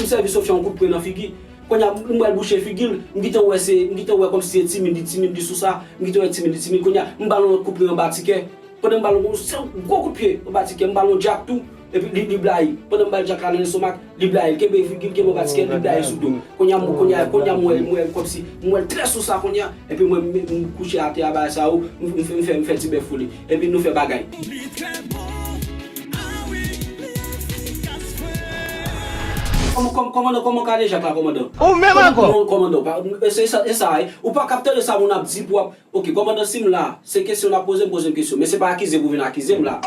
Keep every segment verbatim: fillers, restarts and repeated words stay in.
M sèvi Sofia yon kout pwen nan figi. Kounye a, m wè l bouche figi l. M gentan wè se, m gentan wè kòmsi se timid, li timid, li sou sa. M gentan wè timid, li timid. Kounye a, m ba l yon lòt kout pwen anba ti kè. Pandan m ba l yon se yon gwo kout pye anba ti kè, m ba l yon djak tou. Epi li, li blayi. Pandan m ba l djak la nan lestomak, li blayi. L kenbe figi l, kenbe anba ti kè, li blayi sou do. Kounye a, m, kounye a, kounye a, m wè, m wè kòmsi, m wè l trè sou sa kounye a. Epi mwen, m, m kouche atè a, bagay sa yo, m, m fè, m fè, m fè ti bèf pou li. Epi nou fè bagay. Kòm-, kòm-, kòmandan, kòman kadejak la, kòmandan? Ou menm ankò? Non, kòmandan, pa, e, se sa, e sa, e. Ou pa ka ap tande sa moun ap di pou ap, oke, kòmandan, si m la, se kesyon n ap poze m, poze m kesyon. Men se pa akize pou vin akize m la.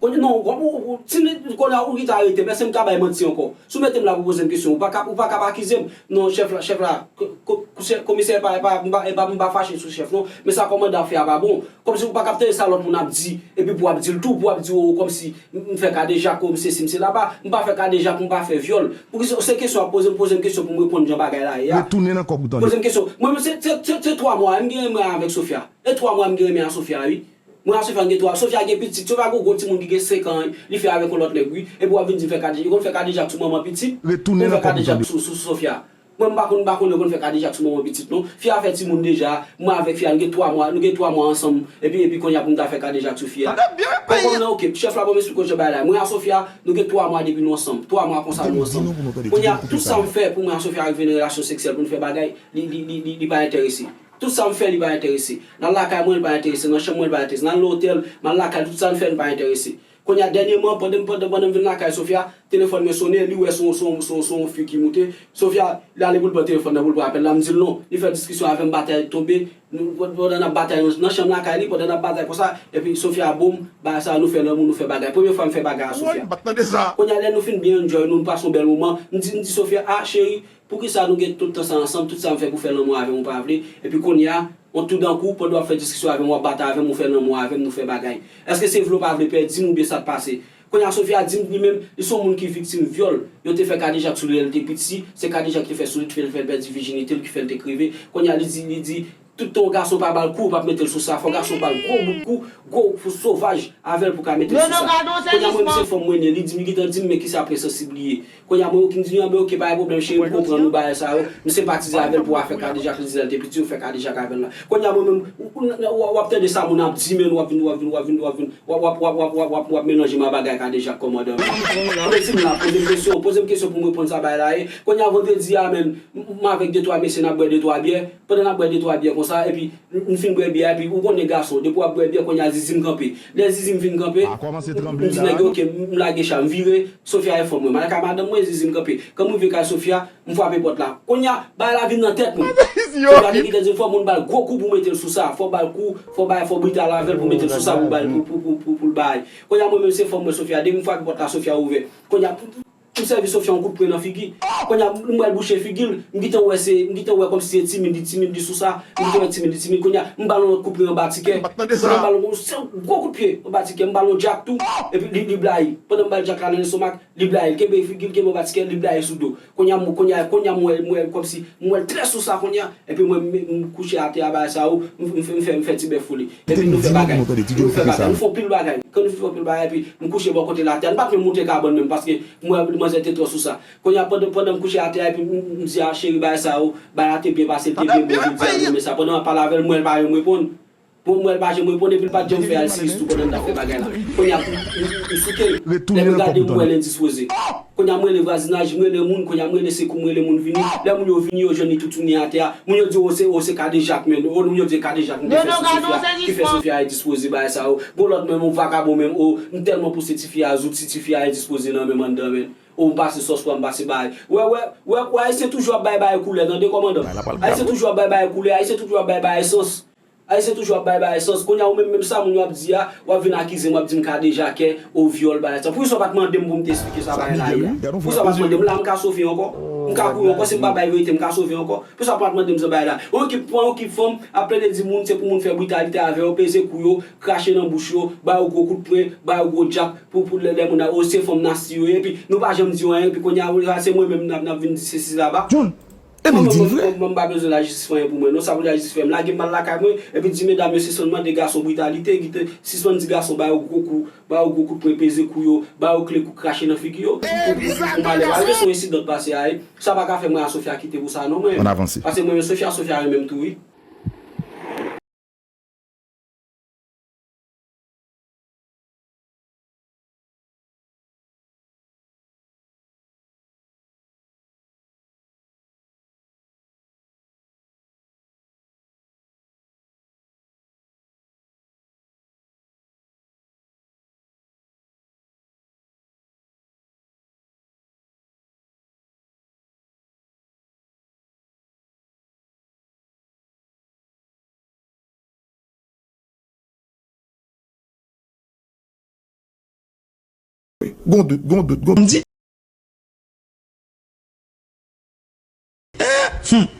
Kounye, non, kòm ou, ou, si m, kounye a ou ki ta arete m, èske m ka bay manti ankò? Si w mete m la pou poze m kesyon, ou pa ka, ou pa ka ap akize m. Non, chèf la, chèf la, ko-, ko-, komisè, komisè, e pa, e pa, m pa, e pa, m pa fache sou chèf, non. Men sa kòmandan ap fè a pa bon. Kòmsi ou pa ka ap tande sa lòt moun ap di, epi pou w ap di l tou, pou w ap di, o, kòmsi m, m fè kadejak, o, m sesi, m sela, pa, m pa fè kadejak, m pa fè vyòl. Poukisa se kesyon w ap poze m, poze m kesyon pou m reponn jan bagay la ye a? Retounen nan kòk ou tande. Poze m kesyon. Mwen menm, se, se, se, se twa mwa, m gen renmen avèk Sofia. E twa mwa m gen renmen a Sofia, wi. Mwen a Sofia, m gen twa. Sofia gen pitit. Sofia gen yon gwo timoun ki gen senk an, li fè avèk yon lòt nèg, wi. Epi w ap vin di m fè kadejak. Yo konn fè kadejak sou manman pitit. Retounen nan kòk ou tande. Ou konn fè kadejak sou, sou, sou Sofia. Mwen, m pa konn, m pa konn yo konn fè kadejak sou manman pitit, non. Fi a fè timoun deja. Mwen avèk fi a, nou gen twa mwa, nou gen twa mwa ansanm. Epi, epi kounye a pou m ta fè kadejak sou fi a. Tande byen, wi, peyi. Kòmandan, oke, chèf la, ban m esplike w jan bagay la ye. Mwen a Sofia, nou gen twa mwa depi nou ansanm. Twa mwa konsa nou ansanm. Kounye a, tout sa m fè pou mwen a Sofia rive nan relasyon seksyèl, pou nou fè bagay, li, li, li, li, li pa enterese. Tout sa m fè, li pa enterese. Nan lakay mwen, li pa enterese. Nan chanm mwen, li pa enterese. Nan lotèl, nan lakay, tout sa n fè, li pa enterese. Kounye a, dènyèman, pandan, pandan, pandan m vin lakay Sofia, telefòn mwen sonnen, li wè se yon, se yon, se yon, se yon fi ki moute. Sofia, li ale pou l pran telefòn nan, pou l pran apèl la, m di l non. Li fè diskisyon avè m, batay tonbe. Nou, pandan n ap batay nan, nan chanm lakay li, pandan n ap batay konsa, epi Sofia bo m, bagay sa, nou fè lanmou, nou fè bagay. Premye fwa m fè bagay a Sofia. Kounye a, lè nou fin byen enjoy, nou, nou pase yon bèl moman, m di, m di Sofia, a, cheri, poukisa nou gen tout tan sa ansanm, tout sa m fè pou fè lanmou avè m, ou pa vle? Epi kounye a, on toudankou, pandan w ap fè diskisyon avè m, w ap batay avè m, ou fè lanmou avè m, nou fè bagay. Èske se vle ou pa vle pèdi m oubyen sa k pase? Kounye a, Sofia di m li menm, li se yon moun ki viktim vyòl. Yo te fè kadejak sou li lè l te piti, se kadejak ki te fè sou li, ki fè l, fè l pèdi vijinite l, ki fè l te kreve. Kounye a, li di, li di, tout tan yon gason pa ba l kou, ou p ap mete l sou sa. Fò gason ba l gwo bout kou, gwo sovaj avè l pou ka mete l sou sa. Kounye a, mwen, misye fè m mwennen, li di m, li gentan di m, men ki sa presansib li ye. Kounye a, mwen, oke, m di, anben, oke, pa gen pwoblèm, cheri, m konprann ou, bagay sa yo. M senpatize avè l pou afè kadejak, li di lè l te piti, yo fè kadejak avè l la. Kounye a, mwen menm, w, w, w, w ap tande sa moun ap di, men w ap vin, w ap vin, w ap vin, w ap vin, w ap, w ap, w ap, w ap, w ap, w ap melanje m a bagay kadejak kòmandan. Poze m la, poze m kesyon, poze m kesyon pou m reponn sa bagay la ye. Kounye a, vandredi a, men, m, m avèk de twa mesye, n ap bwè de twa byè. Pandan n ap bwè de twa byè konsa, epi m, m fin bwè byè a, epi ou konnen gason, depi w ap bwè byè, kounye a zizi m kanpe. Lè zizi m fin kanpe, m, m di nèg yo, oke, m, m lage cha, m vire, Sofia enfòme mwen. M al kay madanm mwen, zizi m kanpe. Kan m rive kay Sofia, m frape pòt la. Kounye a, bagay la vin nan tèt mwen. Sofia te gentan di m fò moun ba l gwo kou pou mete l sou sa. Fò ba l kou, fò bay, fò brital avè l pou mete l sou sa, pou ba l, pou, pou, pou, pou, pou l bay. Kounye a, mwen menm se fanm mwen, Sofia. Depi m frape pòt la, Sofia ouvè. Kounye a, m sèvi Sofia yon kout pwen nan figi. Kounye a, m wè l bouche figi l. M gentan wè se, m gentan wè kòmsi se timid, li timid, li sou sa. M gentan wè timid, li timid. Kounye a, m ba l yon lòt kout pwen anba ti kè. Pandan m ba l yon se yon gwo kout pye anba ti kè, m ba l yon djak tou. Epi li, li blayi. Pandan m ba l djak la nan lestomak, li blayi. L kenbe figi l, kenbe anba ti kè, li blayi sou do. Kounye a, m, kounye a, kounye a, m wè, m wè l kòmsi, m wè l trè sou sa kounye a. Epi mwen, m, m kouche atè a, bagay sa yo, m, m fè, m fè, m fè ti bèf pou li. Epi nou fè bagay. Nou fè bagay. Nou fè anpil bagay. Kan nou fin fè anpil bagay, epi m kouche bò kote l atè a. Nou pa t menm moute kabann menm, paske m wè manzè te twò sou sa. Kounye a, pandan, pandan m kouche atè a, epi m, m, m di a cheri, bagay sa yo, bagay la te byen pase, l te byen bon, jodi a, m renmen sa. Pandan m ap pale avè l, m wè l pa janm reponn. Bon, m wè l pa janm reponn, epi l pa t janm fè al siris tou pandan n t ap fè bagay la. Kounye a, m, m, m souke l. Lè m gade, m wè l endispoze. Kounye a, m rele vwazinaj, m rele moun, kounye a, m rele sekou, m rele moun vini. Lè moun yo vini, yo jwenn li toutouni atè a. Moun yo di, o, se, o, se kadejak, men. O, moun yo di kadejak, m te fè sou Sofia, ki fè Sofia endispoze, bagay sa yo. Gon lòt menm, yon vakabon menm, o, m tèlman pouse tifi a, zouti tifi a endispoze nan men m anndan, men. O, m pase sòs pwa, m pase bagay. Wè, wè, wè, wè, Ayisyen toujou ap bay bagay koulè, tande, kòmandan. Ayisyen toujou ap bay bagay koulè, Ayisyen toujou ap bay bagay sans. Ayisyen toujou ap bay bagay sans. Kounye a, ou menm, menm sa moun yo ap di a, w ap vin akize m, w ap di m kadejakè, o vyòl, bagay sa. Poukisa w pa t mande m pou m te esplike sa bagay la ye a? Poukisa w pa t mande m? La, m ka sove ankò. M ka kouri ankò, si m pa bay verite, m ka sove ankò. Poukisa w pa t mande m sa bagay la? Yon ekip, yon ekip fanm ap plede di moun, se pou moun fè britalite avè yo, peze kou yo, krache nan bouch yo, ba yo gwo kout pwen, ba yo gwo djak, pou, pou lè, lè moun ap, o, se fanm nasi yo ye, epi nou pa janm di yo anyen, epi kounye a, se mwen menm n ap, n ap vin di sesi la ba. Mwen, mwen, mwen, mwen pa bezwen lajistis fè anyen pou mwen. Non, sa pou lajistis fè, m lage m al lakay mwen, epi di medam yo sispann mande gason britalite, kite, sispann di gason ba yo gwo kou, ba yo gwo kout pwen, peze kou yo, ba yo kle kou, krache nan figi yo, pou, pou, pou malè pa rive. Se yon ensidan k pase a, wi. Sa pa ka fè mwen a Sofia kite pou sa, non, mwen. Ann avanse. Paske mwen, Sofia, Sofia renmen m tou, wi. Gon dout, gon dout, gon... M di,